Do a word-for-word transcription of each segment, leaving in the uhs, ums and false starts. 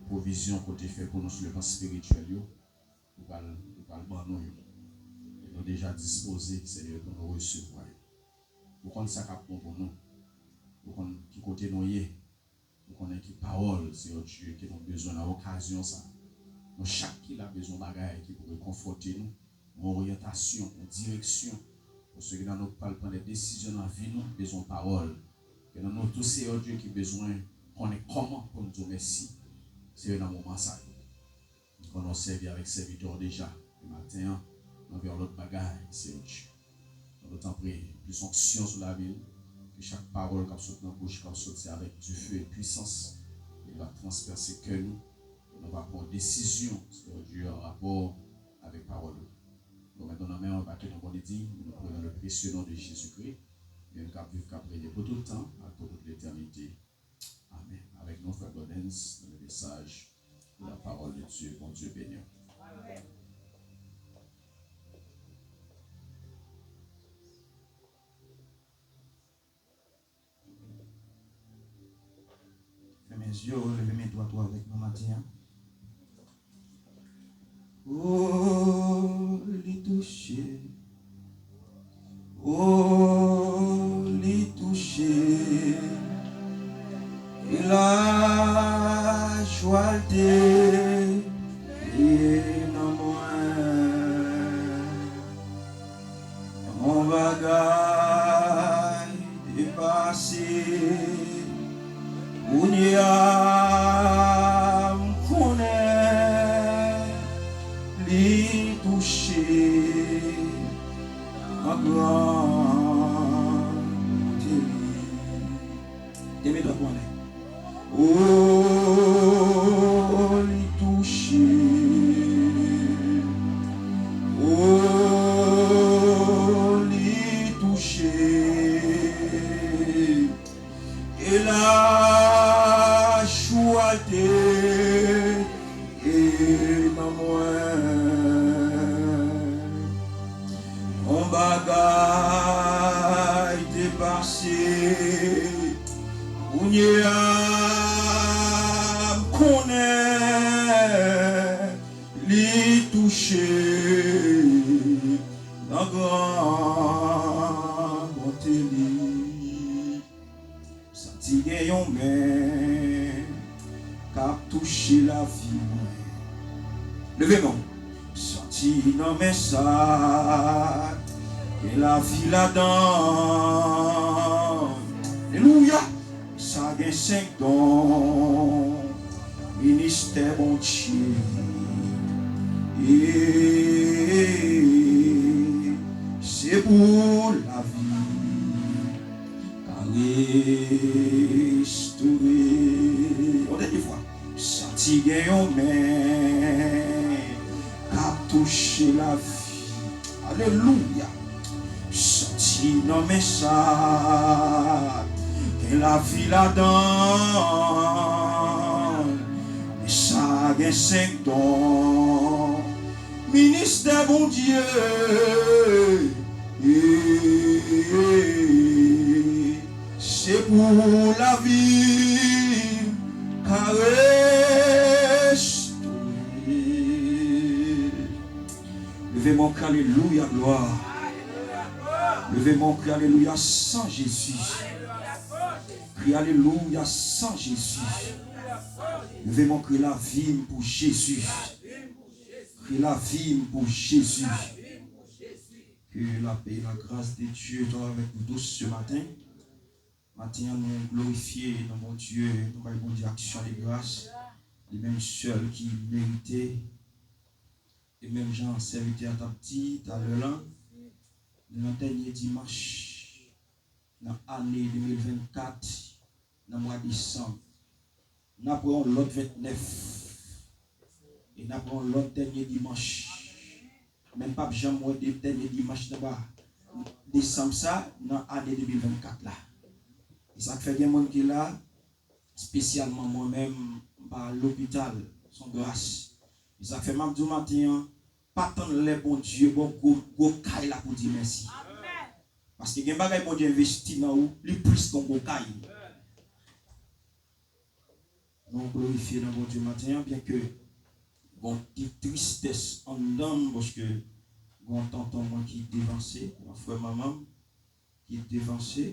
pwovizyon ke w te fè pou nou sou le plan espirityèl yo, ou pral, ou pral ban nou yo. E nou deja dispoze, Senyè, pou nou resevwa yo. Ou konn sa k ap bon pou nou. Ou konn ki kote nou ye. Ou konnen ki pawòl, Senyè Dye, ke nou bezwen nan okazyon sa. Nou chak ki la bezwen bagay ki pou rekonfòte nou, yon oryantasyon, yon direksyon. Pou sèten nan nou k pral pran de desizyon nan vi nou, bezwen pawòl. Ke nan nou tou, Senyè Dye, ki bezwen konnen kòman pou n di w mèsi. Senyè, nan moman sa yo. Konnen w sèvi avèk sèvitè w deja. E maten an, nou gen yon lòt bagay, Senyè Dye. Nou tanpri, plis onksyon sou lavi l. Ke chak pawòl k ap sot nan bouch, k ap soti avèk dife e pwisans, li va transpèse kè nou. E nou va pran desizyon, Senyè Dye, an rapò avèk pawòl ou. Nou met nou nan men w, e pa ke nou bon li di, nou priye nan le presye non de Jezikri, menm k ap viv, k ap reye pou tout tan, ak pou tout letènite. Amen. Avèk nou, frè Godens, nan le mesaj de la parole de Dieu. Bondye beni w. Fèmen zye w, leve men dwat ou avèk nou maten an. Oh, li touche. Oh, li touche. E lajwa l te ye nan mwen. Yon bagay te pase. Kounye a, m konnen li touche nan gran bonte li. Te met dwat ou anlè. Oh, li touche. Oh, li touche. E lajwa te ye nan mwen. Yon bagay te pase. Kounye a, m konnen li touche nan gran bonte li. Santi gen yon men k ap touche lavi mwen. Leve men w. Santi nan men sa gen lavi ladan. Alelouya. Sa gen senk don. Ministè Bondye. E se pou lavi ka restore. Yon dènye fwa. Santi gen yon men k ap touche lavi. Alelouya. Santi nan men sa gen lavi ladan. Men sa gen senk don. Ministè Bondye. Se pou lavi ka restore. Leve men w, kri alelouya, glwa. Leve men w, kri alelouya, san Jezi. Kri alelouya, san Jezi. Leve men w, kri lavi m pou Jezi. Kri lavi m pou Jezi. Que la paix et la grâce de Dieu soient avec vous tous ce matin. Maten an, nou glorifye non Bondye, nou bay Bondye aksyon de gras, li menm sèl ki merite. E menm jan sèvitè a t ap di talè la, nou nan dènye dimanch nan ane de mil vennkat, nan mwa desanm, n ap wè yon lòt ventnèf. E n ap wè yon lòt dènye dimanch. Men n p ap janm wè de dènye dimanch nan mwa desanm sa, nan ane de mil vennkat la. E sa k fè gen moun ki la, espesyalman mwen menm, m pa al lopital, se yon gras. E sa k fè m ap di w maten an, pa tann lè Bondye ba w gwo, gwo kay la pou w di mèsi. Paske gen bagay Bondye envesti nan ou, li plis ke yon gwo kay. Nou glorifye non Bondye maten an, byenke gon ti tristès anndan m, paske gon tonton mwen ki devanse, yon frè manman m ki devanse.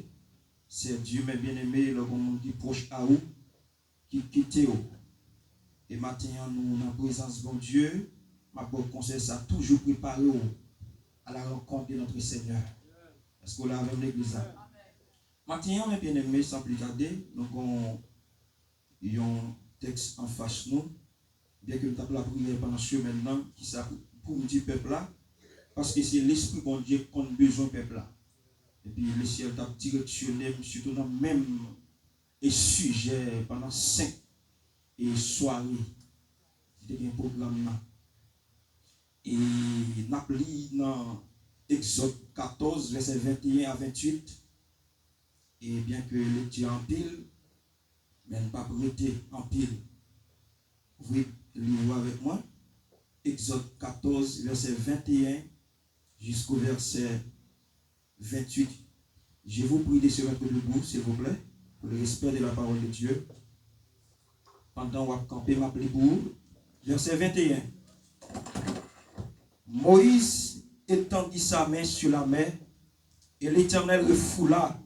Sè Dye, men byeneme, lè gon moun ki pwòch a ou ki kite w, e maten an nou nan prezans Bondye, m ap ba w konsèy sa, toujou prepare w à la rencontre de notre Seigneur. Èske w la avè m, legliz la? Maten an, men byeneme, san pli tade, nou gon yon tèks anfas nou, byenke m t ap lapriyè pandan semèn nan, kisa pou, pou m di pèp la, paske se Lespri Bondye k konn bezwen pèp la. Epi Lesyèl t ap direksyone m, sitou nan menm e sijè pandan senk e sware ki te gen pwogram nan. E n ap li nan Egzòd katòz, vèsè venteyen a venntuit. E byenke lekti a anpil, men n p ap rete anpil. Ouvri liv ou avèk mwen. Egzòd katòz, vèsè venteyen jiskou vèsè ventuit. Je vous prie de se mettre debout, s'il vous plaît, pour le respect de la parole de Dieu. Pandan w ap kanpe, m ap li pou ou. Vèsè venteyen. Moïse étendit sa main sur la mer, et l'Éternel refoula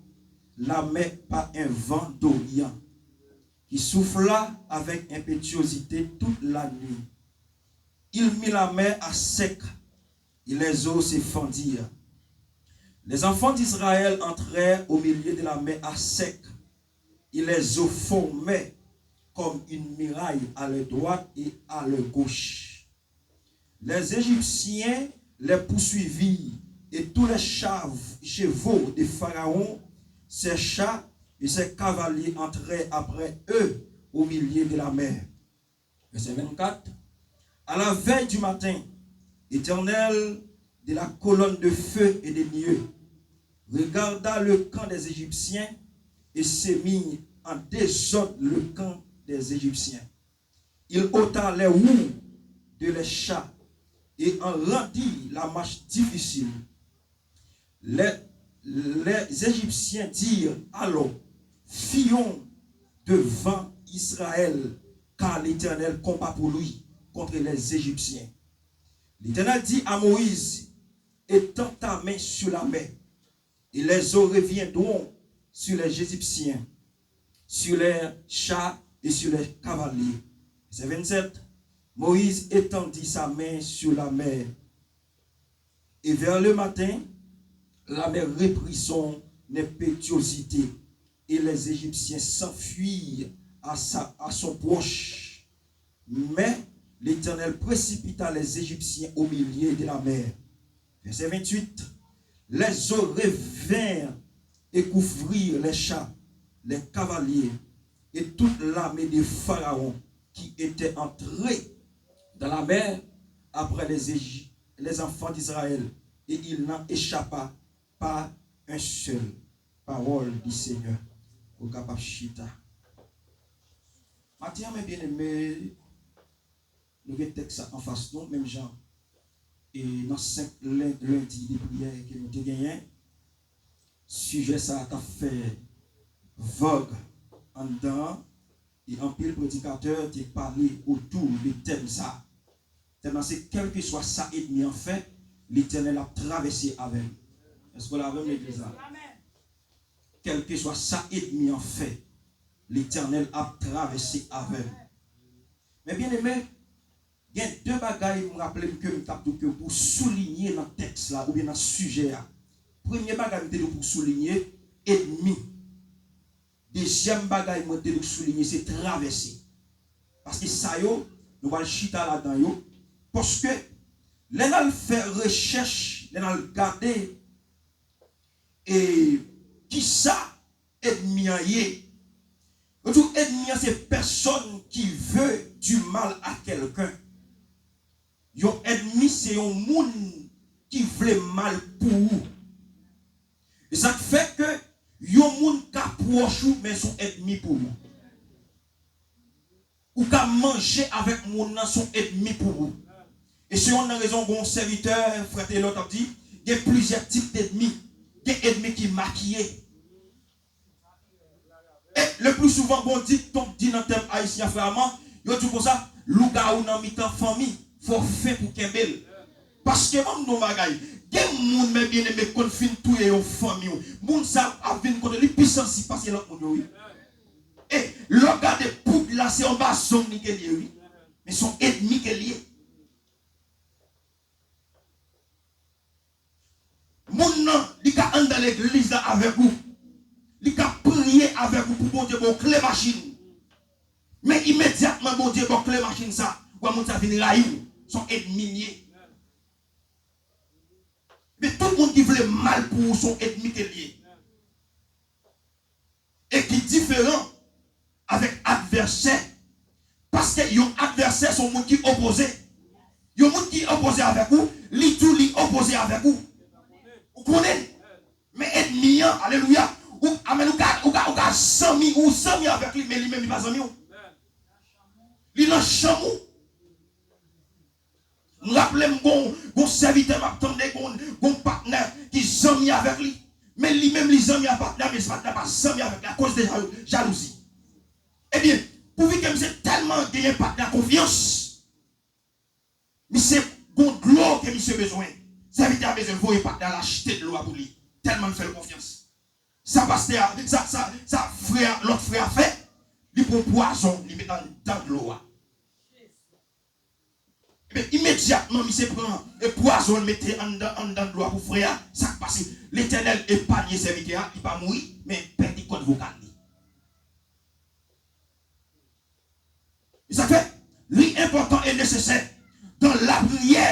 la mer par un vent d'Orient qui souffla avec impétuosité toute la nuit. Il mit la mer à sec, et les eaux se fendirent. Les enfants d'Israël entrèrent au milieu de la mer à sec, et les eaux formaient comme une muraille à leur droite et à leur gauche. Les Égyptiens les poursuivirent, et tous les chav- chevaux de Pharaon, ses chars et ses cavaliers entrèrent après eux au milieu de la mer. Verset vingt-quatre. À la veille du matin, l'Éternel, de la colonne de feu et de nuée, regarda le camp des Égyptiens et se mit en désordre le camp des Égyptiens. Il ôta les roues de leurs chars et en rendit la marche difficile. Les, les Égyptiens dirent alors: Fuyons devant Israël, car l'Éternel combat pour lui contre les Égyptiens. L'Éternel dit à Moïse: Étends ta main sur la mer, et les eaux reviendront sur les Égyptiens, sur leurs chars et sur leurs cavaliers. Verset vingt-sept. Moïse étendit sa main sur la mer, et vers le matin, la mer reprit son impétuosité, et les Égyptiens s'enfuirent à sa, à son proche. Mais l'Éternel précipita les Égyptiens au milieu de la mer. Verset vingt-huit. Les eaux revinrent et couvrirent les chars, les cavaliers et toute l'armée de Pharaon qui était entrée dans la mer après les Égy- les enfants d'Israël, et il n'en échappa pas un seul. Parole du Seigneur. Ou kapab chita. Maten an, men byeneme, nou gen tèks sa anfas nou, menm jan e nan senk len- lendi de priyè ke nou te genyen. Sijè sa a t ap fè vag anndan an, e anpil predikatè te pale otou de tèm sa a. Tèm nan se: kèlkeswa sa ènmi an fè, Letènèl ap travèse avè l. Èske w la avè m, legliz la? Kèlkeswa sa ènmi an fè, Letènèl ap travèse avè l. Men byeneme, gen de bagay m raple m ke m t ap di w ke pou soulinye nan tèks la oubyen nan sijè a. Premye bagay m te di w pou soulinye, ènmi. Dezyèm bagay mwen te di w soulinye se travèse. Paske sa yo, nou pral chita ladan yo. Paske lè n al fè rechèch, lè n al gade, e kisa ènmi an ye? Yo di w ènmi an se pèsòn ki ve du mal a kèlken. Yon ènmi se yon moun ki vle mal pou ou. E sa k fè ke yon moun ka pwòch ou, men se yon ènmi pou ou. Ou ka manje avèk moun nan, se yon ènmi pou ou. E se youn nan rezon, gen yon sèvitè, frè Taylor, t ap di, gen plizyè tip dènmi. Gen ènmi ki makiye. Le pli souvan, gon dikton k di nan tèm ayisyen an, frè Armand, yo di konsa, lougawou nan mitan fanmi, fò w fen pou kenbe l. Paske, ban m di w yon bagay, gen moun, men byeneme, konn fin touye yon fanmi w. Moun sa ap vin kote li pi sansib pase lòt moun yo, wi. E lè w gade poud la, se anba zong li te ye, wi. Men se yon ènmi ke l ye. Moun nan, li ka anndan legliz la avèk ou. Li ka priye avèk ou pou Bondye ba w kle machin. Men imedyatman Bondye ba w kle machin sa, w wè moun sa vin rayi w. Se yon ènmi l ye. Men tout moun ki vle mal pou ou, se yon ènmi ke l ye. E ki diferan avèk advèsè. Paske yon advèsè se yon moun ki opoze. Yon moun ki opoze avèk ou, li tou li opoze avèk ou. Ou konnen l. Men ènmi an, alelouya, ou, amèn, ou ka, ou ka, ou ka zanmi, ou zanmi avèk li, men li menm li pa zanmi w. Li nan chanm ou. M raple m gon, gon sèvitè m ap tande, gon, gon patnè ki zanmi avèk li. Men li menm li zanmi ak patnè, men patnè pa zanmi avèk li akoz de jalou-, jalouzi. Ebyen, pouvi ke misye tèlman genyen patnè konfyans, misye gon dlo ke misye bezwen. Sèvitè a bezwen voye patnè al achte dlo a pou li. Tèlman l fè l konfyans. Sa pastè a, sa, sa, sa frè a, lòt frè a fè, li pran pwazon, li met anndan dlo a. Ebyen, imedyatman, misye pran, e, pwazon, l mete anndan, anndan dlo a pou frè a. Sa k pase? Letènèl epanye sèvitè a, li pa mouri, men pèdi kòd vokal li. E sa k fè, li enpòtan e nesesè, dan lapriyè,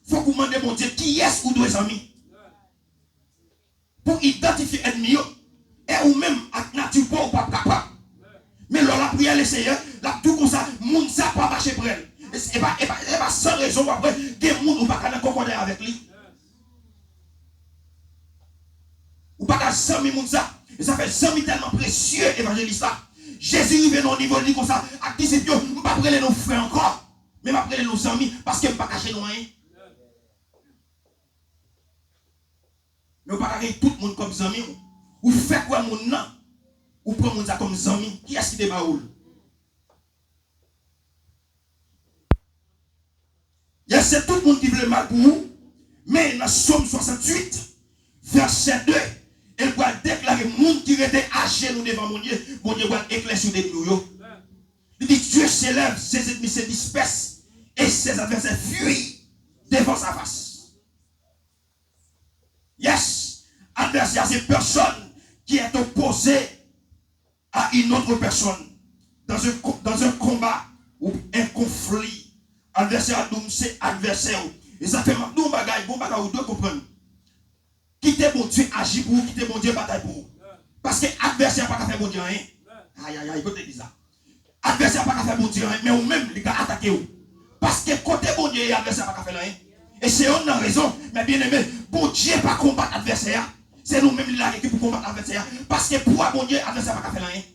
fòk ou mande Bondye kiyès ou dwe zanmi. Pou idantifye ènmi yo. E ou menm ak nati pa w, ou p ap kapab. Men lè w lapriyè Lesenyè, l ap di w konsa, moun sa pa mache prè l. E, e pa, e pa, e pa san rezon w ap wè gen moun ou pa ka nan konkòdans avèk li. Ou pa ka zanmi moun sa. E sa fè zanmi tèlman presye, evanjelis la. Jezi rive nan yon nivo, li di konsa ak disip yo, m p ap rele nou frè ankò, men m ap rele nou zanmi, paske m pa kache nou anyen. Men ou pa ka gen tout moun kòm zanmi w. Ou fèk wè moun nan, ou pran moun sa kòm zanmi. Kiyès ki te ba ou l? Yes, se tout moun ki vle mal pou ou. Men nan Sòm swasanntuit, vèsè de, e l pral deklare moun ki rete ajenou devan Bondye, Bondye pral eklèsi dènmi w yo. Li di, Dieu s'élève, ses ennemis se dispersent, et ses adversaires fuient devant sa face. Yes, advèsè a se pèsòn ki est opposé à une autre personne dans un, co- dans un combat ou un conflit. Advèsè a di w se advèsè w. E sa fè m ap di w yon bagay, gon bagay ou dwe konprann. Kite Bondye aji pou ou, kite Bondye batay pou ou. Paske advèsè a pa ka fè Bondye anyen. Ayayay, kote legliz la? Advèsè a pa ka fè Bondye anyen, men ou menm, li ka atake w. Paske kote Bondye ye, advèsè a pa ka fè l anyen. E se youn nan rezon, men byeneme, Bondye pa konbat advèsè a. Se nou menm li lage ki pou konbat advèsè a. Paske pou a Bondye, advèsè a pa ka fè l anyen.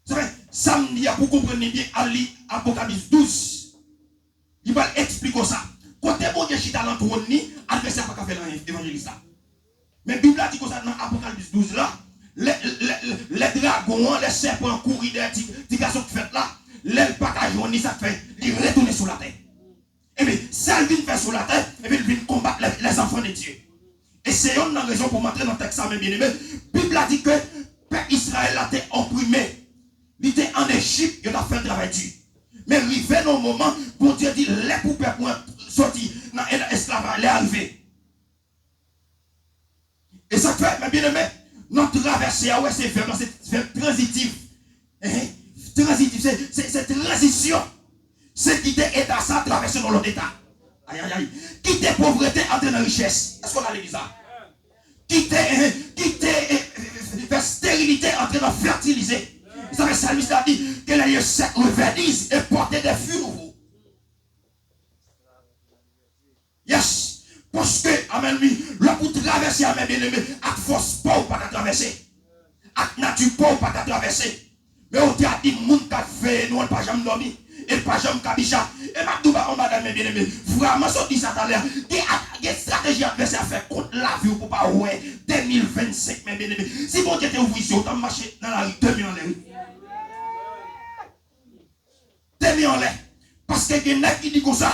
Sa fè, sa m di a, pou w konprann li byen, al li Apokalips douz. Li pral eksplike w sa. Kote Bondye chita nan twòn li, advèsè a pa ka fè l anyen, evanjelis la. Men Bib la di konsa nan Apokalips douz la, lè, lè, lè, lè dragon an, lè sèpan an kouri dèyè ti, ti gason k fèt la, lè l pa ka jwenn li, sa k fè, li retounen sou latè. Ebyen, sa l vin fè sou latè, ebyen, l vin konbat les, les enfants de Dieu. E se youn nan rezon pou m antre nan tèks sa, men byeneme, Bib la di ke pèp Izrayèl la te oprime. Li te ann Ejip, yo t ap fè l travay di. Men rive nan yon moman, Bondye di, lè pou pèp mwen soti nan, nan esklavaj, lè a rive. E sa k fè, men byeneme, nan travèse a, ou wè se vèb la, se vèb tranzitif. Hein? Tranzitif, se, se, se tranzisyon. Se kite eta sa, travèse nan lòt eta. Ayayay. Kite povrete, antre nan richès. Èske w la legliz la? Kite, hein, kite, eh, fè sterilite, antre nan fètilize. Sa fè salmis la di, que les lieux secs reverdissent et portent des fruits nouveaux. Yes. Paske, amèn, wi, lè pou travèse a, men byeneme, ak fòs pa w pa ka travèse. Ak nati pa w pa ka travèse. Men ou te a di moun k ap veye nou an pa janm dòmi. E pa janm kabicha. E m ap di w ba yon bagay, men byeneme. Vrèman, sot di sa talè a. Gen, gen estrateji advèsè a fè kont lavi w pou w pa wè de mil vennsenk, men byeneme. Si Bondye te ouvri zye w, w t ap mache nan lari de men anlè, wi. De men anlè. Paske gen nèg ki di konsa,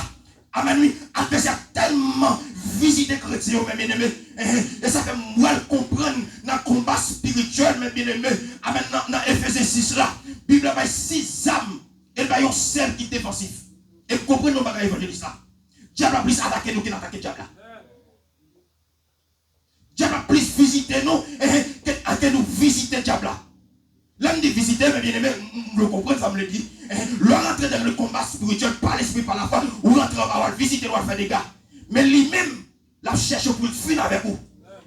amèn, wi, advèsè a tèlman vizite kretyen yo, men byeneme, e sa fè m wè l konprann nan konba espirityèl, men byeneme, amèn, nan, nan Efezen sis la, Bib la bay sis zam, e l bay yon sèl ki defansif. E m konprann yon bagay, evanjelis la. Dyab la plis atake nou ke n atake dyab la. Dyab la plis vizite nou, eh, ke, ke nou vizite dyab la. Lè m di vizite, men byeneme, m, m, nou konprann sa m vle di. Eh, lè w rantre dan le konba espirityèl pa lespri, pa lafwa, ou rantre anba, w al vizite l, w al fè dega. Men li menm, l ap chèche pou l fin avèk ou.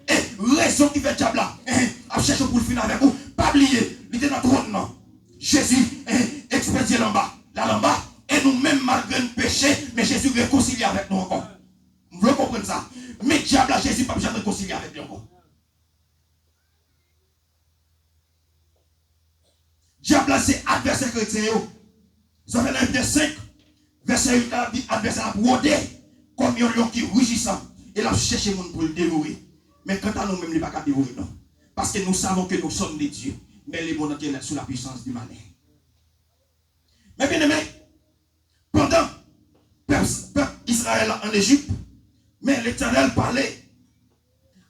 E rezon ki fè dyab la, eh, ap chèche pou l fin avèk ou, pa bliye, li te nan twòn nan. Jezi, eh, ekspedye l anba. L al anba, e nou menm, malgre n peche, men Jezi rekonsilye avèk nou ankò. M vle w konprann sa. Men dyab la, Jezi p ap janm rekonsilye avèk li ankò. Dyab la se advèsè kretyen yo. Sa fè nan Efezen senk, vèsè uit la, l ap di advèsè a ap wode kòm yon lyon ki rijisan, e l ap chèche moun pou l devore. Men kanta nou menm, li pa ka devore nou. Paske nous savons que nous sommes de Dieu, mais le monde entier est sous la puissance du malin. Men byeneme, pandan pèp, pèp Izrayèl la ann Ejip, men Letènèl pale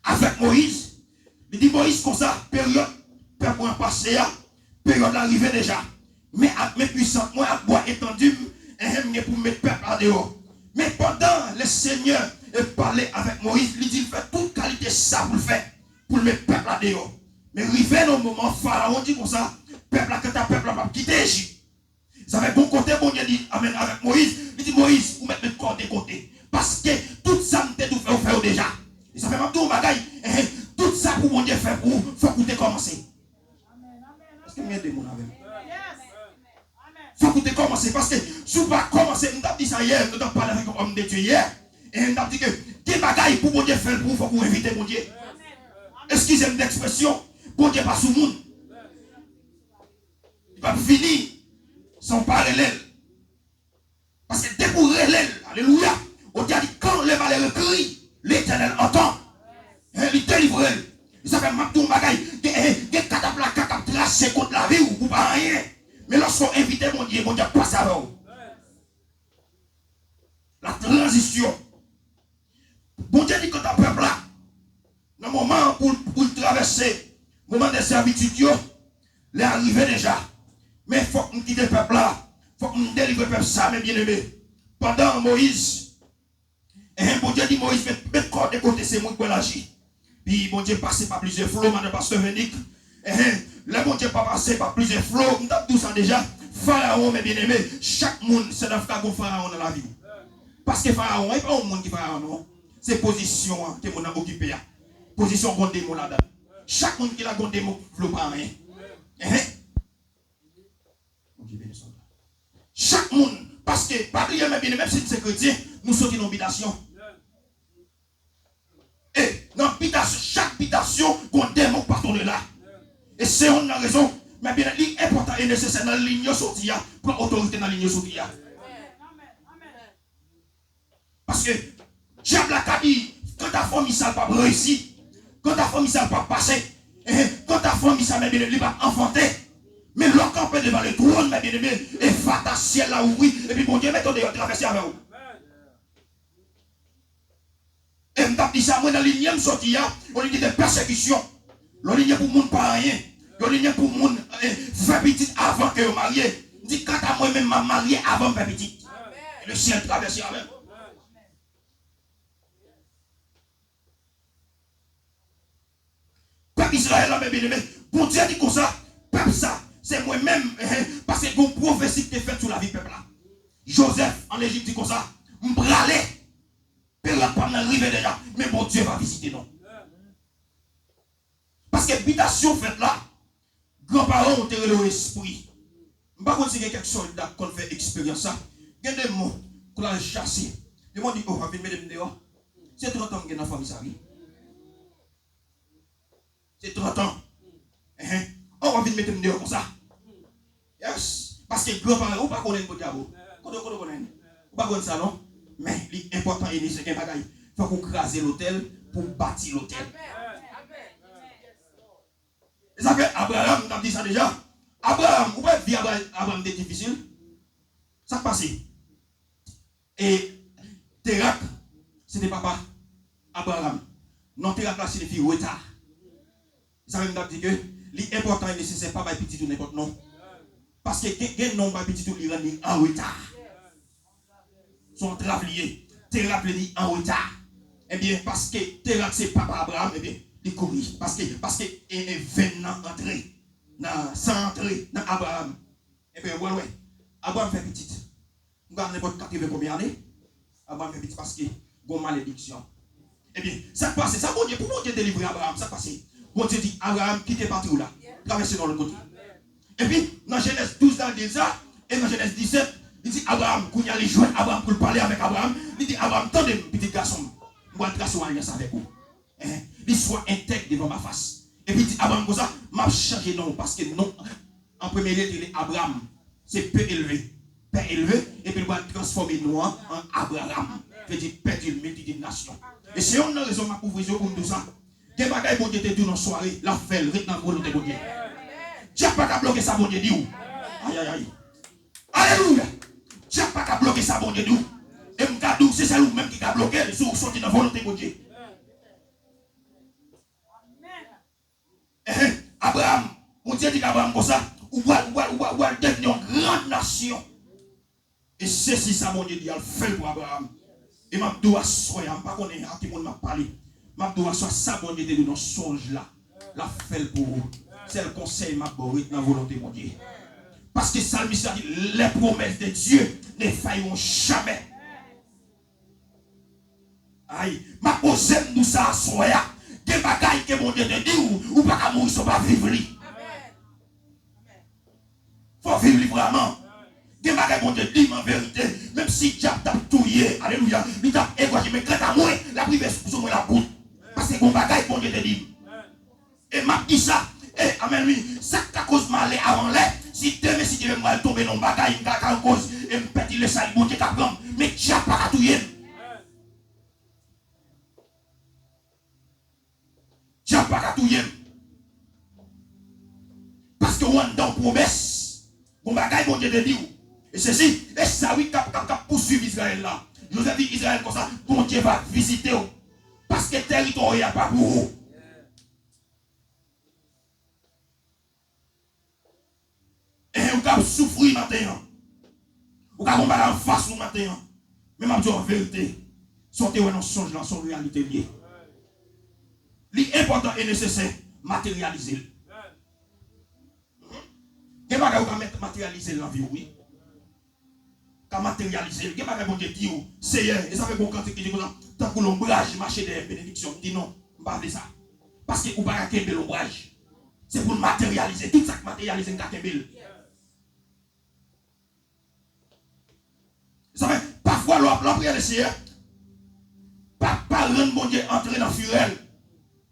avèk Moyiz. Li di Moyiz konsa, peryòd pèp mwen an pase a, peryòd la rive deja. Men ak men pwisans mwen ak bwa etandi m, enhen, m gen pou m met pèp la deyò. Men pandan Lesenyè, e, pale avèk Moyiz, li di l fè tout kalite sa pou l fè, pou l met pèp la deyò. Men rive nan yon moman, Farawon di konsa, pèp la, kanta pèp la p ap kite Ejip. Sa fè gon kote Bondye di, amèn, avèk Moyiz, li di, Moyiz, ou mèt met kò de kote. Paske tout sa m te di w fè, ou fè yo deja. E sa fè m ap di w yon bagay, enhen, tout sa pou Bondye fè pou ou, fòk ou te kòmanse. Èske m gen de moun avè m? Fòk ou te kòmanse, paske si w pa kòmanse, m t ap di sa yè, m t ap pale avèk yon òm de Dye yè, e m t ap di ke gen bagay pou Bondye fè l pou ou, fòk ou envite Bondye. Eskize m de ekspresyon, Bondye pa sou moun. Li p ap vini san w pa rele l. Paske depi w rele l, alelouya, Bondye a di, quand le malheureux crie, l'Éternel entend. Hein, li delivre l. Sa fè m ap di w yon bagay, gen, gen kataplaka k ap trase kont lavi w pou pa anyen. Men lòske w envite Bondye, Bondye ap pase avè w. La tranzisyon. Bondye di kanta pèp la, nan moman pou, pou l travèse moman de sèvitid yo, lè a rive deja. Men fòk m kite pèp la, fòk m delivre pèp sa, men byeneme. Pandan Moyiz, enhen, Bondye di Moyiz, met, met kò de kote, se mwen k pral aji. Pi Bondye pase pa plizyè flo, madan pastè Venik. Enhen, lè Bondye pa pase pa plizyè flo, m t ap di w sa deja, Farawon, men byeneme, chak moun, se nan fwa gon Farawon nan lavi w. Paske Farawon, e pa yon moun ki Farawon, non. Se pozisyon an ke moun nan okipe a. Pozisyon gon demon ladan l. Chak moun ki la gon demon ki vle w pa anyen. Enhen. Bondye beni sa. Chak moun, paske, pa bliye, men byeneme, menm si n se kretyen, nou soti nan bitasyon. E nan bitasyon, chak bitasyon, gon demon k pa tounen la. E se youn nan rezon, men byeneme, li enpòtan e nesesè nan liy yo soti a, pran otorite nan liy yo soti a. Paske dyab la ka di, kanta fanmi sa l p ap reyisi, kanta fanmi sa l p ap pase, enhen, kanta fanmi sa, men byeneme, li p ap anfante. Men lè w kanpe devan le twòn, men byeneme, e vata syèl la ouvri, epi Bondye mete w deyò, travèse avè w. E m t ap di sa, mwen nan linye m soti a, yon linye de pèsekisyon. Yon linye pou moun pa anyen. Yon linye pou moun, eh, fè pitit avan ke yo marye. M di, kanta mwen menm, m ap marye avan m fè pitit. E le syèl travèse avè m. Pèp Izrayèl la, men byeneme, Bondye di konsa, pèp sa, se mwen menm, eh, eh, paske gen yon pwofesi ki te fèt sou lavi pèp la. Jozèf ann Ejip di konsa, m prale. Peryòd pa m nan rive deja, men Bondye va vizite nou. Paske bitasyon fèt la, granparan w te rele w espri. M pa konn si gen kèk sòlda k konn fè eksperyans sa. Gen demon, kou l al chase. Demon di, oh, w ap vin mete m deyò. Se trant an m gen nan fanmi sa, wi. Se trant an. Enhen. Oh, w ap vin mete m deyò konsa. Yes. Paske granparan w pa konnen bò dyab ou. Kote, kote w konnen? Ou pa konn sa non. Men li enpòtan e nesesè gen bagay. Fòk ou kraze lotèl pou w bati lotèl. E sa fè Abraram, m t ap di sa deja. Abraram, ou pa wè vi Abra- Abraram te difisil? Sa k pase? E Terak, se te papa Abraram. Non Terak la siyifi reta. Sa menm t ap di ke li enpòtan e nesesè pa bay pitit ou nenpòt non. Paske gen, gen non w bay pitit ou li rann li an reta. Se yon antrav li ye. Terak vle di an reta. Ebyen, paske Terak se papa Abraram, ebyen, li kouri. Paske, paske e, e venn nan antre nan san antre nan Abraram. Ebyen, w al wè. Abraram fè pitit. M ka nenpòt katreven konbyen ane, Abraram fè pitit paske gon malediksyon. Ebyen, sa k pase? Sa Bondye, pou Bondye delivre Abraram, sa k pase? Bondye di, Abraram, kite patri w la, travèse nan lòt kote. Epi, nan Jenèz douz la, li di sa, e nan Jenèz disèt, li di, Abraram, kounye a li jwenn Abraram pou l pale avèk Abraram, li di, Abraram, tande m, pitit gason m, m pral trase yon alyans avèk ou. Li swa entèg devan ma fas. Epi di Abraram konsa, m ap chanje non w, paske non an premye lye te rele Abram, se P elve, pè elve, epi l pral transfòme non an an Abraram, vle di pè di miltitid nasyon. E se youn nan rezon m ap ouvri zye w pou m di w sa. Gen bagay Bondye te di w nan sware, l ap fè l, ret nan volonte Bondye. Dyab pa ka bloke sa Bondye di w. Ayayay. Alelouya. Dyab pa ka bloke sa Bondye di w. E m ka di w, se sèl ou menm ki ka bloke l si w soti nan volonte Bondye. Enhen, Abraram, Bondye di Abraram konsa, ou pral, ou pral, ou pral, ou pral devni yon gran nasyon. E sesi sa Bondye di, al fè l pou Abraram. E m ap di w aswè a, m pa konnen a ki moun m ap pale. M ap di w aswè a, sa Bondye te di w nan sonj la, l ap fè l pou ou. Sèl konsèy m ap ba w, ret nan volonte Bondye. Paske salmis la di, les promesses de Dieu ne failleront jamais. Ay, m ap oze m di w sa aswè a. Gen bagay ke Bondye te di w, ou pa ka mouri san w pa viv li. Fò w viv li vrèman. Gen bagay Bondye di m an verite, menm si dyab t ap touye, alelouya, li t ap egwaje, men kanta mwen, l ap rive sou mwen labout. Paske gen bagay Bondye te di m. E m ap di sa, e, amèn wi, sa k ka koz malè avan lè, si demen, si Dye vle, m pral tonbe nan yon bagay, m ka, ka yon koz, e m pèdi le sali, Bondye ka pran m, men dyab pa ka touye m. Dyab pa ka touye m. Paske w anndan yon pwomès, yon bagay Bondye te di w. E sesi, e sa wi k ap, k ap, k ap pouswiv Izrayèl la. Jozèf di Izrayèl konsa, Bondye va vizite w. Paske tèritwa w ye a pa pou ou. E ou ka ap soufri maten an. Ou ka gon bagay anfas ou maten an. Men m ap di w an verite, sa w te wè nan sonj lan, se yon reyalite l ye. Li enpòtan e nesesè materyalize l. Gen bagay ou ka met materyalize l nan vi w, wi. Ka materyalize l. Gen bagay Bondye di w, Seyè, e sa fè gon kantik ki di konsa, tankou lonbraj mache dèyè m benediksyon. M di non, m pa vle sa. Paske ou pa ka kenbe lonbraj. Se pou l materyalize. Tout sa k materyalize, n ka kenbe l. Sa fè, pafwa, lè w ap lapriyè le Seyè, pa, pa rann Bondye antre nan firè l.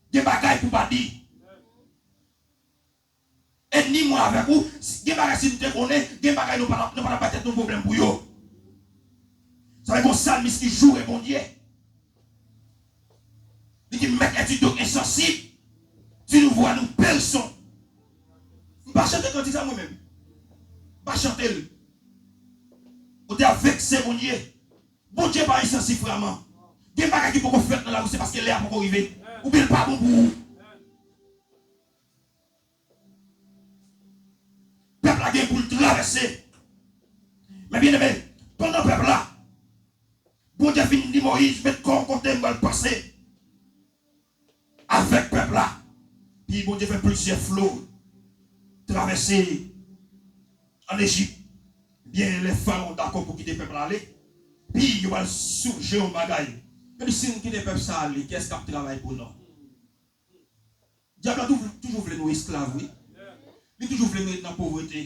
Gen bagay pou w pa di. E ni mwen avèk ou, si, gen bagay si nou te konnen, gen bagay nou pa t ap, nou pa t ap bay tèt nou pwoblèm pou yo. Sa vle di gon salmis ki joure Bondye. Li di, Maître est un Dieu insensible, tu nous vois, nous périssons. M pa chante kantik sa mwen menm. M pa chante l. Ou te ap vekse Bondye. Bondye pa ensansib vrèman. Gen bagay ki poko fèt nan lavi w, se paske lè a poko rive. Oubyen l pa bon pou ou. Pèp la gen pou l travèse. Men byeneme, pandan pèp la, Bondye fin di Moyiz, met kò w kote m pral pase avèk pèp la. Pi Bondye fè plizyè flo travèse ann Ejip. Byen, lè Farawon dakò pou kite pèp la ale, pi yo pral sonje yon bagay. Yo di, si n kite pèp sa ale, kiyès k ap travay pou nou? Dyab la toujou, toujou vle nou esklav, wi. Li toujou vle nou ret nan povrete.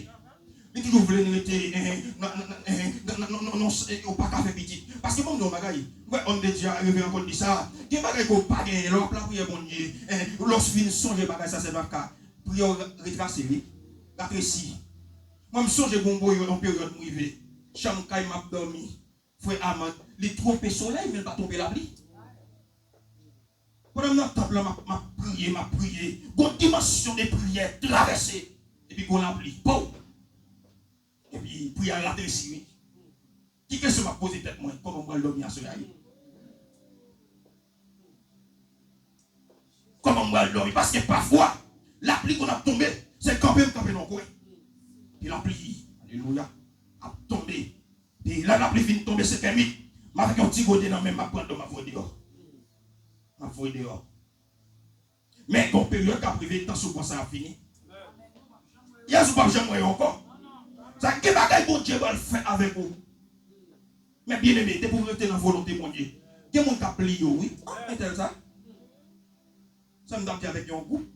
Li toujou vle nou rete, eh, nan, nan, nan, eh, nan, nan, nan, nan, nan, eh, ou pa ka fè pitit. Paske ban m di w yon bagay. M wè òm de Dye a, Reveran Cole di sa. Gen bagay ke w pa genyen, lè w ap lapriyè Bondye, eh, lè w fin sonje bagay sa, se pa ka. Priyè w retrase, wi. Ratresi. Mwen, m sonje gen yon peryòd, yon peryòd m rive. Chanm kay m ap dòmi. Frè Amand, li twonpe solèy, men l pa twonpe lapli. Pandan m nan tanp lan, m ap, m ap priye, m ap priye. Gon dimansyon de priyè travèse. Epi gon lapli. Pow! Epi priyè a ratresi, wi. Ki kesyon m ap poze tèt mwen? Kòman m pral dòmi aswè a, wi? Kòman m pral dòmi? Paske pafwa, lapli konn ap tonbe, se kanpe m kanpe nan kwen. Epi lapli, alelouya, ap tonbe. Epi lè lapli fin tonbe, se kè mit, m avèk yon ti gode nan men m, m ap pran dlo, m ap voye deyò. M ap voye deyò. Men gon peryòd k ap rive, tan sou pwen sa ap fini. Yes, ou p ap janm wè yo ankò. Sa gen bagay Bondye pral fè avèk ou. Men byeneme, depi w rete nan volonte Bondye, gen moun k ap bliye w, wi. Ah, entèl sa. Sa m t ap di avèk yon gwoup.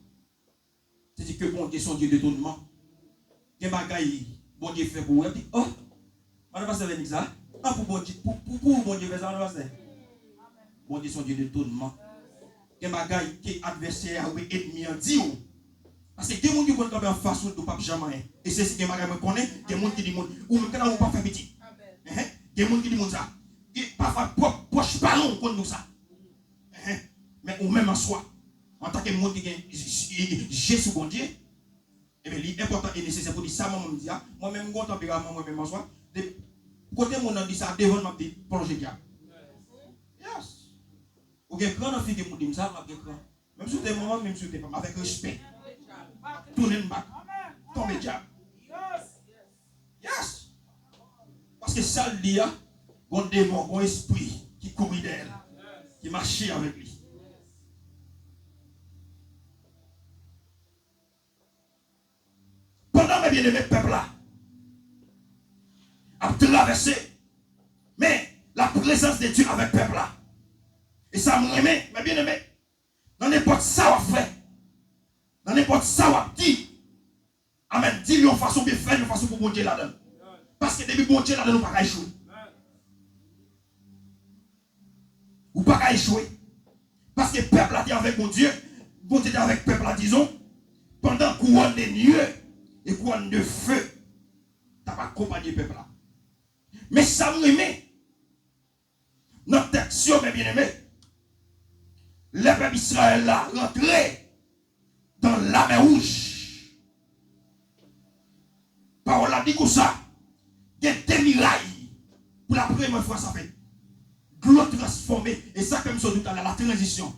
Se di ke Bondye se yon Dye detonman. Gen bagay Bondye fè pou ou, y ap di, oh, madan pastè Vènik sa, an pou Bondye, pou, pou, pou ou Bondye fè sa, madan pastè. Bondye se yon Dye detonman. Gen bagay ke advèsè a oubyen ènmi an di w. Paske gen moun ki konn kanpe anfas ou, di w p ap janm anyen. E se si gen bagay mwen konnen, gen moun ki di moun, ou menm kanta ou p ap fè pitit. Enhen. Gen moun ki di moun sa. Gen, pafwa pwòp pwòch paran w konn di w sa. Enhen. Men ou menm an swa, antanke moun ki gen je sou Bondye, ebyen, li enpòtan e nesesè pou di sa manman m di a. Mwen menm, m gen yon tanperaman, mwen menm an swa. De, kote moun nan di sa, devan m ap di, plonje dyab. Yes. Ou gen kran nan figi m pou di m sa, m ap gen kran. Menm si w te manman m, menm si w te papa m, avèk respè. Tounen m bak. Tonbe dyab. Yes. Paske sa l di a, gon demon, gon espri ki kouri dèyè l, ki mache avèk li. Pandan, men byeneme, pèp la ap travèse, men la prezans de Dye avèk pèp la. E sa m renmen, men byeneme, nan nenpòt sa w ap fè, nan nenpòt sa w ap di, amèn, di l yon fason, byen fè l yon fason pou Bondye ladan l. Paske depi Bondye ladan l, ou pa ka echwe. Ou pa ka echwe. Paske pèp la te avèk Bondye, Bondye te avèk pèp la, dizon, pandan kouwòn de nye e kouwòn de fe t ap akonpanye pèp la. Men sa m renmen nan tèks yo, men byeneme, lè pèp Izrayèl la rantre dan Lamè Wouj. Pawòl la di konsa, gen de miray pou la premyè fwa sa fèt. Dlo transfòme, e sa fè m sot di w talè, la tranzisyon.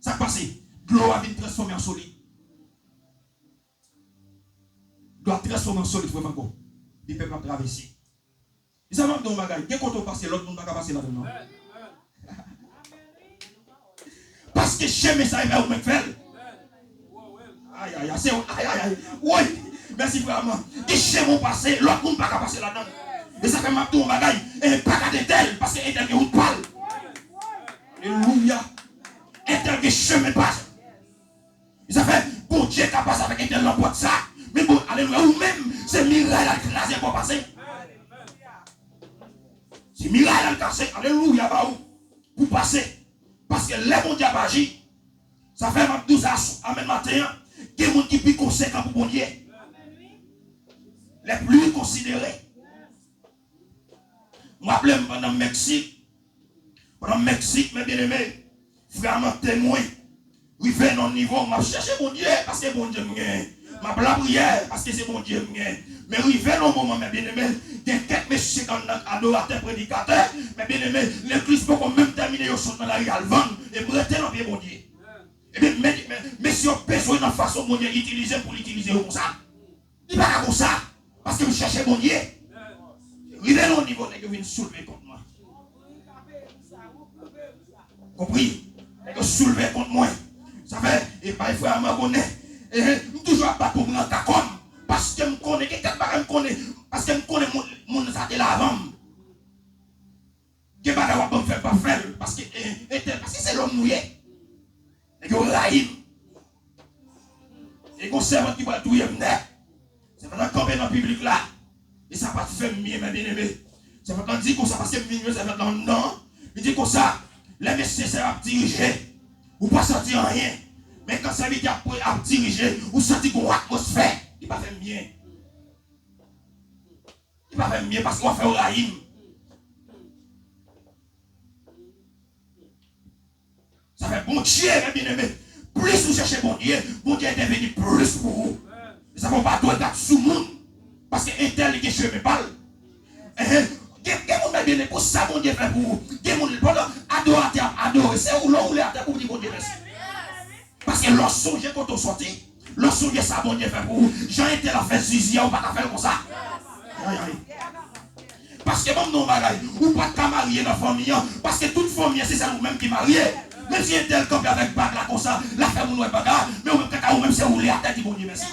Sa k pase? Dlo a vin transfòme an solid. Dlo a transfòme an solid, frè m ankò. Li pèp la travèse. Mezanmi, m ap di w yon bagay. Gen kote w pase, lòt moun pa ka pase ladan l, non. Paske chemen sa, e pa ou menm k fè l. Ay, ay, ay, se, ay, ay, ay. Woy, mèsi, frè Armand. Gen chemen w pase, lòt moun pa ka pase ladan l. E sa fè m ap di w yon bagay. E pa gade entèl, paske entèl gen wout pa l. Alelouya. Entèl gen chemen pa l. Sa fè, Bondye ka pase avèk entèl nan pòt sa. Men bon, alelouya, ou menm, se miray la l kraze pou w pase. Se miray la l kase, alelouya, ba ou, pou w pase. Paske lè Bondye ap aji, sa fè m ap di w sa, amèn, maten an, gen moun ki pi konsekan pou Bondye. Les plus considérés. M raple m pandan m Meksik. Pandan m Meksik, men byeneme, frè a mande mwen, rive nan yon nivo, m ap chèche Bondye, paske Bondye m gen. M ap lapriyè, paske se Bondye m gen. Men rive nan yon moman, men byeneme, gen kèk mesye anndan, adoratè, predikatè, men byeneme, legliz poko menm tèmine, yo sot nan lari al vann, e m rete nan pye Bondye. Ebyen, men, men, mesye yo bezwen nan fason Bondye itilize m pou l itilize yo konsa. Li pa ka konsa. Paske m chèche Bondye. Rive nan yon nivo, nèg yo vin soulve kont mwen. Konpri? Nèg yo soulve kont mwen. Sa fè, e bay frè a m konnen. E, m toujou ap bat pou m rann ka kò m. Paske m konnen, gen kèk bagay m konnen. Paske m konnen moun, moun sa te la avan m. Gen bagay w ap ban m fè, m p ap fè l. Paske, e, entèl, paske se lòm nou ye. Nèg yo rayi m. E gon sèvant ki pral touye m nèt. Sèvant lan kanpe nan piblik la. E sa pa t fè m byen, men byeneme. Sèvant lan di konsa, paske m vin jwenn sèvant lan anndan. Li di konsa, lè mesye sa yo ap dirije, ou pa santi anyen. Men kan sèvitè ap, ap dirije, ou santi gon atmosfè. Li pa fè m byen. Li avè m byen, paske w ap fè yo rayi m. Sa fè Bondye, men byeneme, plis ou chèche Bondye, Bondye entèveni plis pou ou. Sa fè w pa dwe bat sou moun, paske entèl li gen chemen pa l. Enhen. Gen, gen moun, men byeneme, pou sa Bondye fè pou ou. Gen moun, pandan adoratè ap adore, se ou lè w woule atè pou w di Bondye mèsi. Paske lè w sonje kote w sòti, lè w sonje sa Bondye fè pou ou, jan entèl ap fè zizi a, ou pa ka fè l konsa. Ay, ay. Paske ban m di w yon bagay, ou pa t ka marye nan fanmi an, paske tout fanmi an se sèl ou menm ki marye. Menm si entèl kanpe avèk bag la konsa, l ap fè moun wè bag la, men ou menm kaka ou menm se woule atè di Bondye mèsi.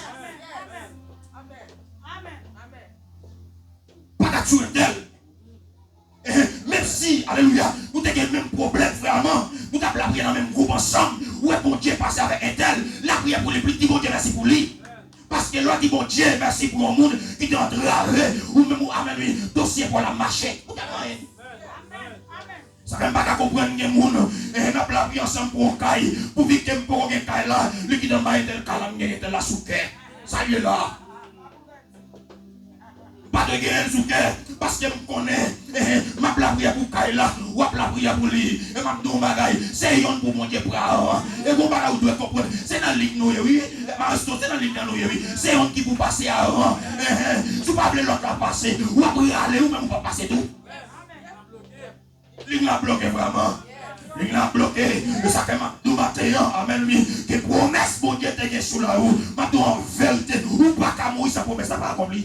Pa ka tchou entèl. Menm si, alelouya, nou te gen menm pwoblèm, frè Arman, nou t ap lapriyè nan menm gwoup ansanm, ou wè Bondye pase avèk entèl, lapriyè pou li plis, di Bondye mèsi pou li. Paske lè w di Bondye mèsi pou yon moun ki te antrave, ou menm ou, amèn, wi, dosye pa w la mache. Ou tèlman en. Sa fè m pa ka konprann gen moun, eh, n ap lapriyè ansanm pou yon kay, pouvi ke m poko gen kay la, li kite m bay entèl kay la, m gen entèl la sou kè. Sa ye la. M pa dwe genyen l sou kè, paske m konnen, eh, m ap lapriyè pou kay la, w ap lapriyè pou li. E m ap di w yon bagay, se yonn pou Bondye pran avan. E gon bagay ou dwe konprann, se nan lig nou ye, wi. E Maestro, se nan lig nan nou ye, wi. Se yonn ki pou pase avan. Eh, eh, si w pa vle lòt la pase, w ap rale, ou menm ou p ap pase tou. Lig la bloke vrèman. Lig la bloke. E sa fè m ap di w maten an, amèn, wi, ke pwomès Bondye te gen sou lavi w, m ap di w an verite, ou pa ka mouri san pwomès la pa akonpli.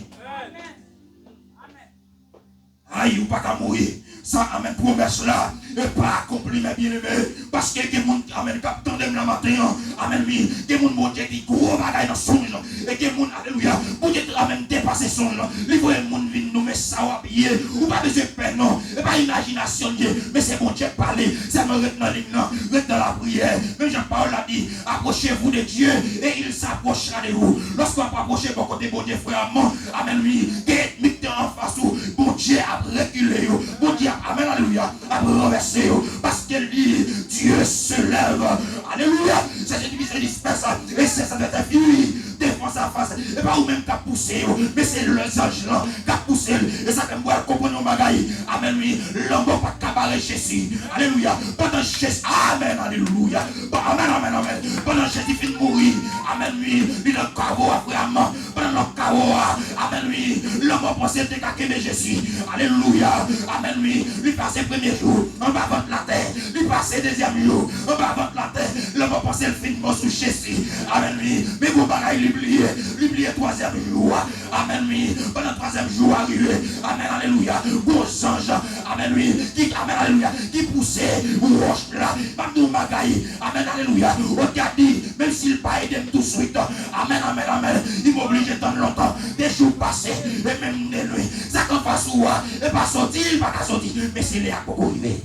Ay, ou pa ka mouri san, amèn, pwomès la e pa akonpli, men byeneme. Paske gen moun, amèn, k ap tande m la maten an, amèn, wi, gen moun Bondye di gwo bagay nan sonj. E gen moun, alelouya, Bondye, amèn, depase sonj lan. Li voye moun vin nou, men sa w ap ye, ou pa bezwen pè non. E pa imajinasyon l ye, men se Bondye k pale. Sèlman ret nan lig nan, ret nan lapriyè. Menm jan pawòl la di, approchez-vous de Dieu et il s'approchera de vous. Lòske w ap apwoche bò kote Bondye, frè Arman, amèn, wi, gen ènmi ki te anfas ou, Bondye ap rekile yo. Bondye ap, amèn, alelouya, ap ranvèse yo. Paske li, Dieu se lève. Alelouya. Se Jezi ki se dispès, e se sa te fini devan sa fas. E pa ou menm k ap pouse yo, men se lè zanj lan k ap pouse l. E sa fè m pral konprann yon bagay. Amèn, wi. Lanmò pa t ka bare Jezi. Alelouya. Pandan Jezi, amèn, alelouya. Pa-, amèn, amèn, amèn. Pandan Jezi fin mouri, amèn, wi, li nan kawo a, frè Arman. Pandan nan kawo a, amèn, wi, lanmò panse l te ka kenbe Jezi. Alelouya. Amèn, wi. Li pase premye jou anba vant latè. Li pase dezyèm jou anba vant latè. Lanmò panse l fin mò sou Jezi. Amèn, wi. Men gon bagay li bliye. Li bliye twazyèm jou a. Amèn, wi. Pandan twazyèm jou a rive. Amèn, alelouya. Gon zanj. Amèn, wi. Ki, amèn, alelouya. Ki pouse wòch la. M ap di w bagay. Amèn, alelouya. Ou ka di, menm si l pa ede m touswit. Amèn, amèn, amèn. Li oblije tann lontan. De jou pase, e menm de nwi. Sa k anfas ou a, e pa soti, li pa ka soti. Men se lè a k poko rive.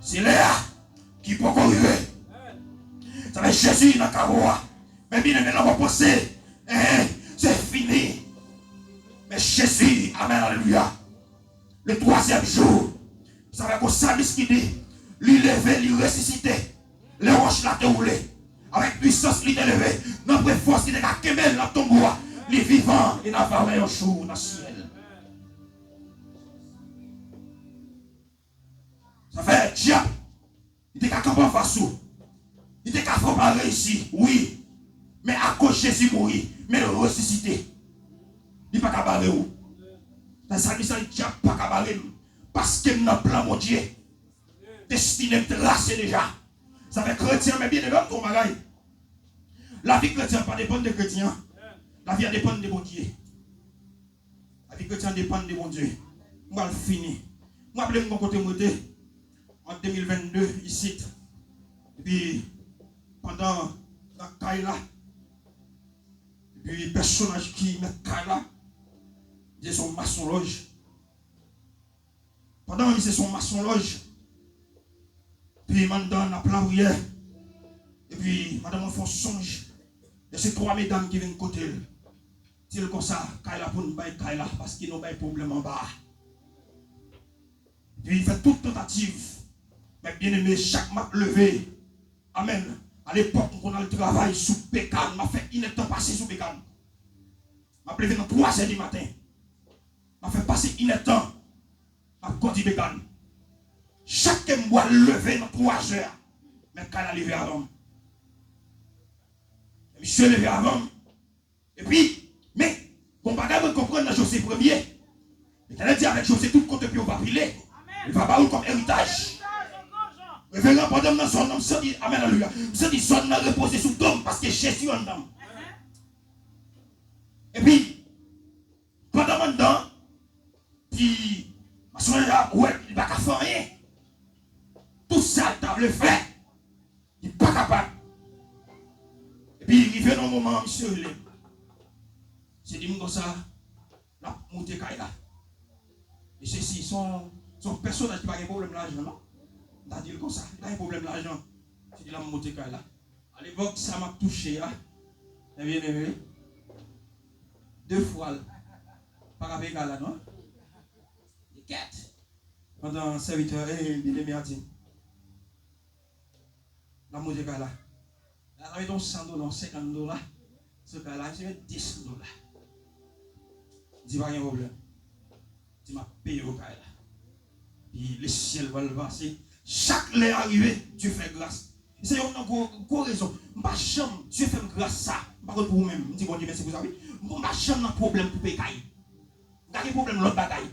Se lè a ki poko rive. Sa vle Jezi nan kawo a. Men byeneme, lanmò panse, eh, se fini. Men Jezi, amèn, alelouya. Le twazyèm jou, sa vle gon salmis ki di, li leve, li resisite. Lè wòch la te woule, avèk pwisans li te leve, nan pre fòs ki te ka kenbe l nan tonbo a, li vivan, e n a va wè yon jou nan syèl. Sa fè dyab, li te ka kanpe anfas ou. Li te ka fè w pa reyisi, wi. Men akoz Jezi mouri, men l resisite, li pa ka bare w. Nan sa, li di dyab pa ka bare m, paske m nan plan Bondye. Destine m trase deja. Sa fè kretyen, men byeneme, m di w yon bagay. Lavi kretyen pa depann de kretyen an. Lavi a depann de Bondye. Lavi kretyen depann de Bondye. M pral fini. M raple m gon kote m rete an de mil vennde isit. Epi pandan nan kay la, epi pèsonaj ki mèt kay la, se yon masonlòj. Pandan misye se yon masonlòj, epi m anndan n ap lapriyè, epi madanm mwen fè yon sonj, e se twa medam ki vin kote l. Di l konsa, kay la pou n bay kay la, paske nou bay pwoblèm anba a. Epi fè tout tantativ. Men byeneme, chak m ap leve, amèn. Alepòk, m konn al travay sou Pekan, m ap fè inèdtan pase sou Pekan. M ap leve nan twazè di maten. M ap fè pase inèdtan. M ap kondi bekan. Chak ke m pral leve nan twazè a, mèt kay la leve avan m. Misye leve avan m. Epi, men, gon bagay mwen konprann nan Jozye premye. Letènèl di avèk Jozye, tout kote pye w va pile, li va ba ou l kòm eritaj. Reveran, pandan m nan zòn nan, m santi, amèn, alelouya, m santi zòn nan repoze sou do m paske Jezi anndan m. Epi, pandan m anndan, ti mason an wè li pa ka fè anyen. Tout sa l ta vle fè, li pa kapab. Epi rive nan moman an, misye rele m. Misye di m konsa, l ap moute kay la. Mesye, si se yon, se yon pèsonaj ki pa gen pwoblèm lajan, non. M ta di l konsa, li pa gen pwoblèm lajan. Misye di l ap moute kay la. Alepòk sa m ap touche a, ebyen, ebyen, de fwa l pa ka peye kay la, non. Li kèt. Pandan sèvitè, eh, byeneme a di m, l ap moute kay la. L ap mete yon san dola, yon senkant dola sou kay la, misye met dis dola. Di pa gen pwoblèm. Di m ap peye w kay la. Epi lesyèl pral pase. Chak lè a rive, Dye fè gras. Se youn nan gwo, gwo rezon. M pa janm, Dye fè m gras sa. M pa konn pou ou menm. M di Bondye mèsi pou sa, wi. M pa janm nan pwoblèm pou peye kay. M ka gen pwoblèm lòt bagay.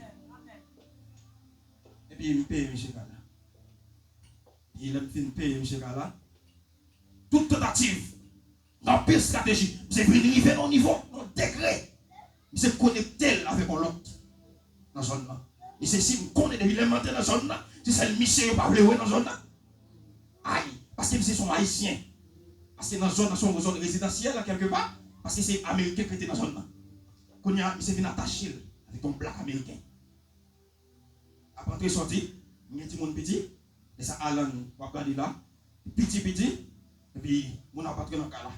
Epi m peye misye kay la. Epi lè m fin peye misye kay la, tout tantativ, gen anpil estrateji. Misye vin rive nan yon nivo, nan yon degre. Misye konekte l avèk yon lòt nan zòn nan. Misye di m konnen depi lè m antre nan zòn nan, se sèl misye yo pa vle wè nan zòn nan. Ay, paske misye se yon Ayisyen. Paske nan zòn nan se yon zòn rezidansyèl, an kèlke pa, paske se Ameriken k rete nan zòn nan. Kounye a, misye vin atache l avèk yon blak Ameriken. Ap antre sòti, m gen timoun piti, e sa Alan w ap gade la, piti piti, epi moun ap antre nan kay la.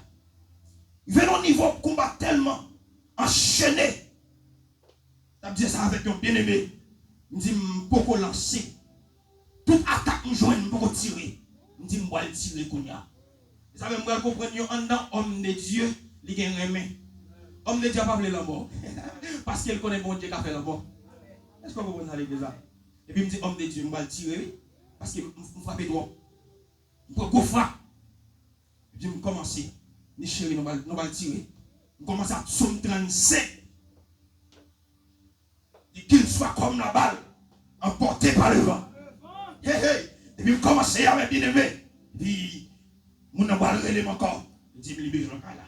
Rive nan yon nivo konba tèlman anchene, t ap di sa avèk yon byeneme, m di m poko lanse. Tout atak m jwenn, m poko tire. M di m pral tire kounye a. Sa fè m pral konprann yo anndan homme de Dieu, li gen renmen. Homme de Dieu a pa vle lanmò. Paske l konnen Bondye ka fè lanmò. Èske w konprann sa legliz la? Epi m di homme de Dieu, m pral tire wi. Paske m, m, m frape twòp. M pran gwo frap. Epi m kòmanse. Ni cheri, nou pral, nou pral tire. M kòmanse ak Sòm trannsenk. Di qu'il soit comme la balle emportée par le vent. Hey, hey. Depi m kòmanse avèk byeneme, di moun nan pral rele m ankò. Li di m li bezwen kay la.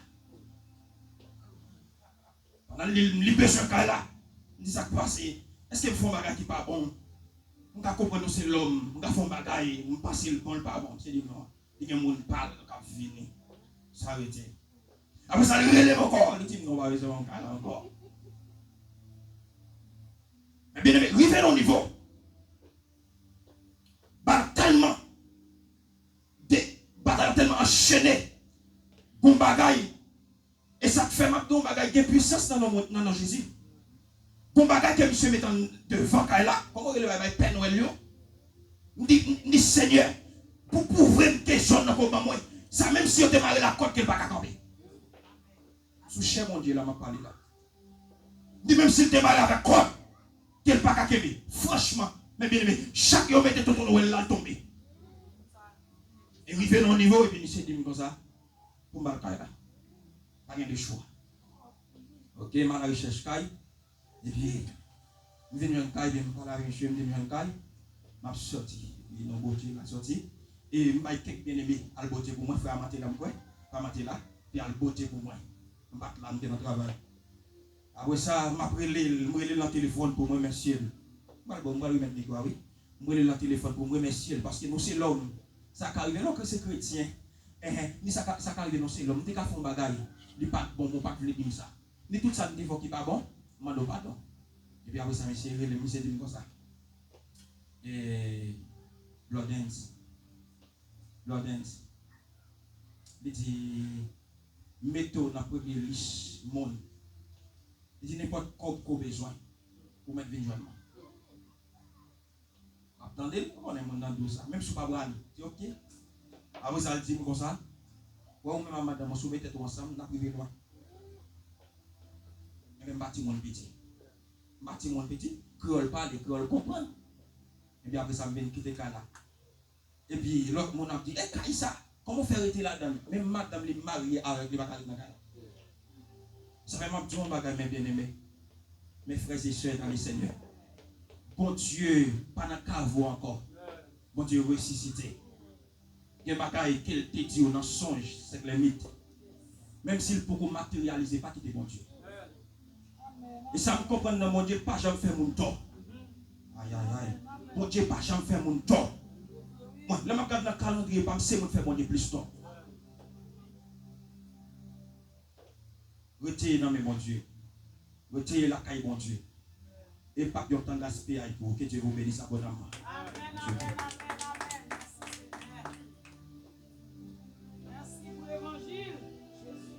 Pandan li, li bezwen kay la, m di sa k pase. Èske m fè yon bagay ki pa bon? M ka konprann nou se lòm, m ka fè yon bagay, m panse l bon, l pa bon. Misye di non. Li gen moun pa l k ap vini. Sa rete. Apre sa, li rele m ankò. Li di m, "Non, w pa bezwen yon kay la ankò." Men byeneme, rive nan yon nivo, batay tèlman, de, batay la tèlman anchene, gon bagay, e sa k fè m ap di yon bagay, gen pwisans nan non, nan non Jezi. Gon bagay ke misye met an devan kay la, kòman rele bay, bay Pè Nwèl yo? M di, m di, Senyè, pou pouvri m ke zòn nan ko ban mwen. Sa menm si yo te mare l ak kòd ke l pa ka kanpe. Sou chè Bondye la m ap pale la. M di menm si l te mare avèk kòd ke l pa ka kenbe. Franchman, men byeneme, chak yo mete tonton Nwèl la, l tonbe. E rive nan yon nivo, epi misye di m konsa, pou m al kay la. Pa gen de chwa. Ok, m al rechèch kay. Epi, m vin jwenn kay, epi m pale avèk misye, m di m jwenn kay. M ap sòti. Li nan botye, m al sòti. E m bay kèk byeneme al botye pou mwen, frè Amatela, m kwè. Frè Amatela, te al botye pou mwen. M pa t la, m te nan travay. Apre sa, m ap rele l, m rele l nan telefòn pou m remèsye l. M pral bon, m pral remèt mikwo a, wi. M rele l nan telefòn pou m remèsye l, paske nou se lòm. Sa ka rive, lè w se kretyen. Enhen, ni sa ka, sa ka rive, nou se lòm. M te ka fè yon bagay, li pa t bon, mwen pa t vle di m sa. Ni tout sa m te fè w ki pa bon, m mande w padon. Epi apre sa, misye rele m, misye di m konsa. E, Blòdens, Blòdens, li di, mete w nan premye lis moun. Li di, nenpòt kòb ke w bezwen, ou mèt vin jwenn mwen. M ap tande l, ou konnen moun nan di w sa, menm si w pa pral, di, "Ok." Apre sa, l di m konsa, "Wè, ou menm ak madanm ou, si w met tèt ou ansanm, n ap rive lwen." Men M pa timoun piti. M pa timoun piti. Kreyòl pale, kreyòl konprann. Epi apre sa, m vin kite kay la. Epi lòt moun ap di, "E kay sa, kòman w fè rete ladan l?" Menm madanm li m marye avèk li pa ka ret nan kay la. Sa fè m ap di w yon bagay, men byeneme, mes frères et sœurs dans le Seigneur. Bondye pa nan kavo ankò. Bondye resisite. Gen bagay ke l te di w nan sonj, sèk lèmit. Menm si l poko materyalize, pa kite Bondye. E sa m konprann nan Bondye pa janm fè moun tò. Ayayay. Bondye pa janm fè moun tò. Mwen, lè m ap gad nan kalandriye pa m, se moun fè Bondye plis tò. Rete nan men Bondye. Rete lakay Bondye. E p ap yon tan gaspiyay pou ou. Que Dieu vous bénisse abondamment. Amèn, amèn, amèn, amèn. Mèsi, Senyè. Mèsi pou levanjil. Jezi.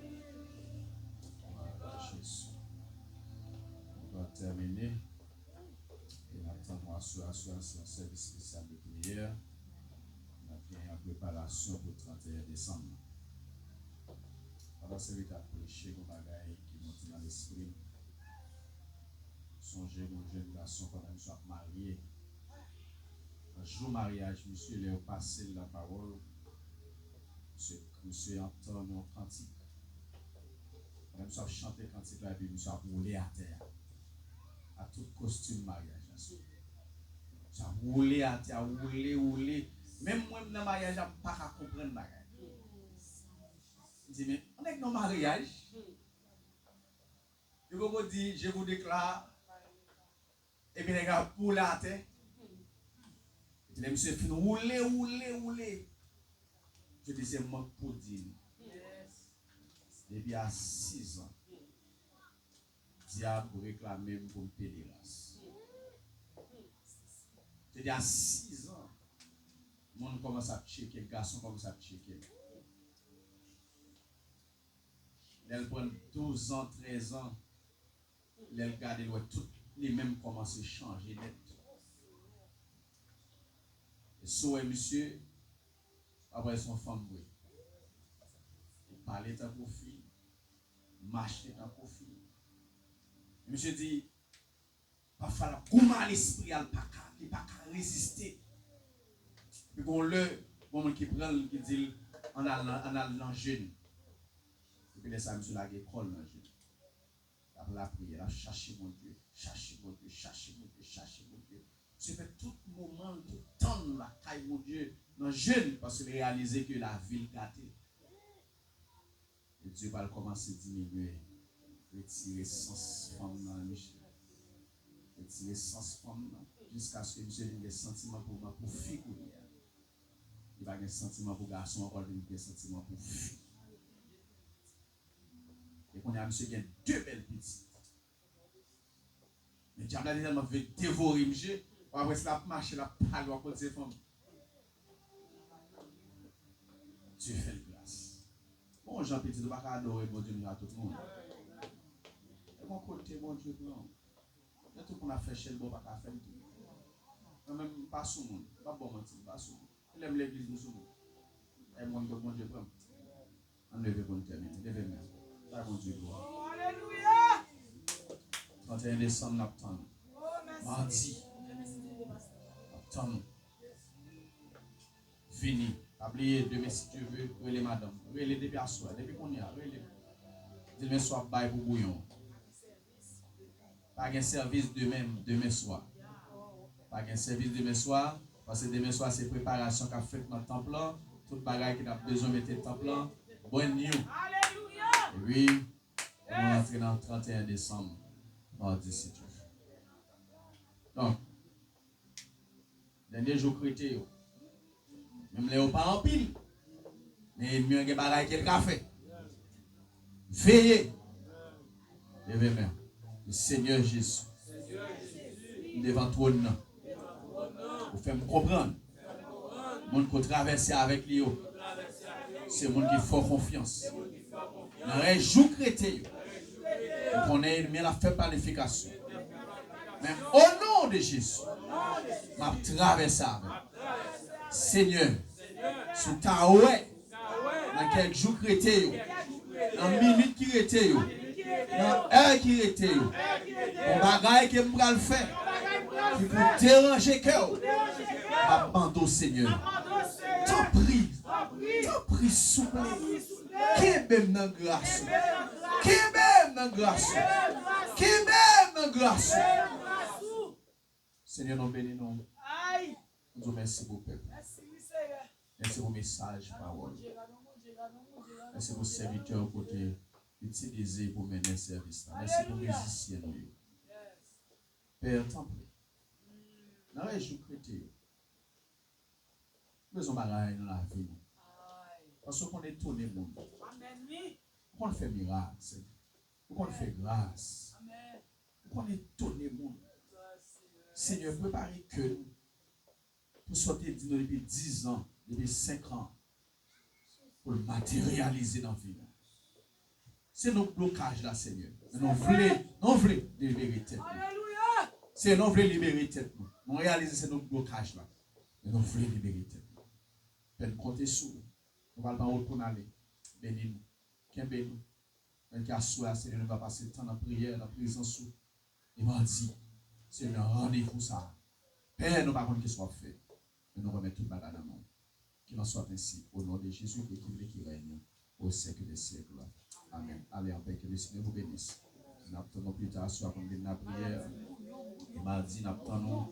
Glwa a Jezi. Nou pral tèmine. E n ap tann nou aswè, aswè a se yon sèvis espesyal de priyè. N ap genyen an preparasyon pou tranteyen desanm nan. Pandan sèvitè ap preche, gon bagay ki monte nan lespri m. Sonje gon jèn gason pandan misye ap marye. Nan jou maryaj misye, lè yo pase l lapawòl, misye, misye antann yon kantik. Pandan misye ap chante kantik la, epi misye ap woule atè a. A tout kostim maryaj la sou li. Misye ap woule atè a, woule, woule. Menm mwen, m nan maryaj la, m pa ka konprann bagay. M di, men, on nèg nan maryaj. Yo poko di, je vous déclare. Epi nèg la ap woule atè. Epi lè misye fin woule, woule, woule. Misye di se mank poud li ye. Depi a sizan, dyab reklame m pou m pederas. Misye di a sizan, moun kòmanse ap tcheke l, gason kòmanse ap tcheke l. Lè l pran douz an, trèz an, lè l gade, l wè tout li menm kòmanse chanje nèt. E si w wè misye, w ap wè se yon fanm vre. Li pale tankou fi, mache tankou fi. Misye di, pafwa l ap goumen a lespri a, l pa ka, li pa ka reziste. Epi gon lè, gon moun ki pran l, ki di l, ann al nan, ann al nan jèn. Epi lè sa, misye lage kò l nan jèn. L ap lapriyè, l ap chache Bondye, chache Bondye, chache Bondye, chache Bondye. Misye fè tout moman l, tout tan l lakay Bondye nan jèn, paske l reyalize ke lavi l gate. E Dye pral kòmanse diminye, retire sans fanm nan, misye. Retire sans fanm nan, jiskaske misye vin gen santiman pou, pou fi kounye a. Li pa gen santiman pou gason ankò, li vin gen santiman pou fi. E kounye a, misye gen de bèl pitit. Men dyab la te tèlman vle devore misye, w ap wè si l ap mache, l ap pale, w ap konn se fanm. Dye fè l gras. Bon jan pitit ou pa ka adore Bondye menm jan tout moun. E bon kote Bondye pran w. Lè tout moun ap fè chèlbè, w pa ka fè l tou. Mwen menm, m pa sou moun. M p ap ba w manti, m pa sou moun. Lè m legliz, m sou moun. E m konn kot Bondye pran m. Ann leve pou n tèmine. Leve men. Bay Bondye glwa. Tranteyen desanm, n ap tann. Madi. N ap tann. Vini. Pa bliye, demen, si Dye ve, rele madanm. Rele depi aswè. Depi kounye a, rele. Demen swa ap bay pou bouyon. Pa gen sèvis demen, demen swa. Pa gen sèvis demen swa, paske demen swa se preparasyon k ap fèt nan tanp lan, tout bagay ki n ap bezwen mete tanp lan, brand new. Wi, pou nou rantre nan tranteyen desanm, madi, si Dye vle. Donk, dènye jou k rete yo. Menm lè yo pa anpil, men ènmi an gen bagay ke l ka fè. Veye. Leve men. Senyè Jezi, m devan twòn nan. Ou fè m konprann. Moun ke w travèse avèk li yo, se moun ki fè w konfyans. Nan rès jou k rete yo, ou konnen ènmi an ap fè planifikasyon. Men o non de Jezi, m ap travèse avè w. Senyè, si w ta wè nan kèk jou k rete yo, nan minit ki rete yo, Nan è ki rete yo, yon bagay ke m pral fè ki pou deranje kè w, m ap mande w, Senyè, tanpri, tanpri, souple, kenbe m nan gras ou. Kenbe m nan gras ou. Kenbe m nan gras ou. Senyè, nou beni nou. Ay! Nou di w mèsi pou pèp. Mèsi, wi, Senyè. Mèsi pou mesaj pawòl. Mèsi pou sèvitè w kote itilize pou mennen sèvis la. Mèsi pou mizisyen nou yo. Pè, tanpri, nan rejou k rete yo, nou bezwen bagay nan lavi nou. Paske w konn etone moun. Ou konn fè mirak, Senyè. Ou konn fè gras. Ou konn etone moun. Senyè, prepare kè nou pou sa w te di nou depi diz an, depi senk an, pou l materyalize nan vi nou. Se nou k blokaj la, Senyè. Men nou vle, nou vle libere tèt nou. Senyè, nou vle libere tèt nou. Nou reyalize se nou k blokaj la. Men nou vle libere tèt nou. Pè, n konte sou ou. Nou pral pran wout pou n ale. Beni nou. Kenbe nou. Menm ke aswè a, Senyè, nou va pase tan nan priyè, nan prezans ou. E madi, Senyè, randevou sa a. Pè, nou pa konn kisa w ap fè, men nou remèt tout bagay nan men w. Qu'il en soit ainsi, au nom de Jésus, qui vit, qui règne au siècle des siècles. Amen. Allez en paix, que le Seigneur vous bénisse. N ap tann nou pita aswè a pou n vin nan priyè. E madi, n ap tann nou.